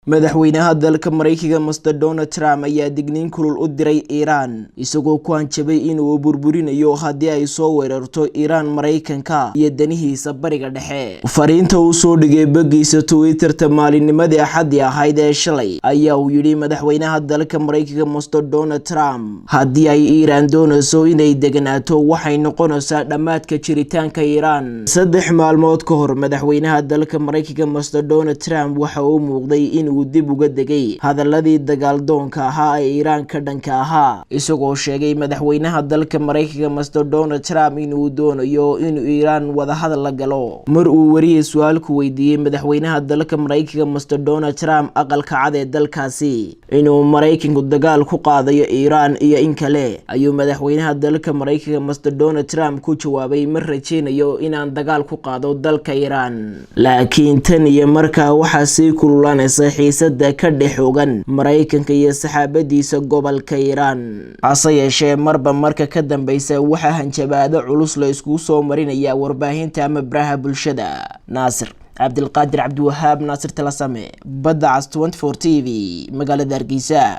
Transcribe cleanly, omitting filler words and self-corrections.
Madaxweynaha dalka Maraykanka, Mister Donald Trump, ayaa digniin kulul u diray Iiraan, isagoo ku hanjabay inuu burburinayo haddii ay soo weerarto Iiraan Maraykanka iyo danihiisa Bariga Dhexe. Fariinta uu soo dhigay bogiisa Twitterta maalinnimadii Axaddii ahayd ee shalay ayaa uu yidhi madaxweynaha dalka Maraykanka, Mister Donald Trump: "Haddii ay Iiraan doonayso inay deganaato, waxay noqonaysaa dhammaadka jiritaanka Iiraan." 3 maalmood ka hor, madaxweynaha dalka Maraykanka, Mister Donald Trump, waxa uu muuqday inuu dib uga degay hadaladii dagaaldoonka ahaa ee Iiraan ka dhanka ahaa, isagoo sheegay madaxweynaha dalka Maraykanka, Mister Donald Trump, inuu doonayo inuu Iiraan wadahadal la galo. Mar uu wariyay su-aal ku weydiiyey madaxweynaha dalka Maraykanka, Mister Donald Trump, Aqalka Cad ee dalkaasi inuu Maraykanku dagaal ku qaadayo Iiraan iyo in kale, ayuu madaxweynaha dalka Maraykanka, Mister Donald Trump, ku jawaabay: "Ma rajeynayo inaan dagaal ku qaado dalka Iiraan." Laakiin tan iyo markaa waxaa sii kululaanaysa xiisada ka dhex ogan Maraykanka iyo saxaabadiisa gobolka Iiraan. Hase yeeshee, marba marka ka dambeysa waxaa hanjabaado culus la iskugu soo marinaya warbaahinta ama baraha bulshada. Naasir Cabdilqaadir Cabdiwahaab, Naasir Talasame, Badda Cas 24 TV, magaalada Hargeysa.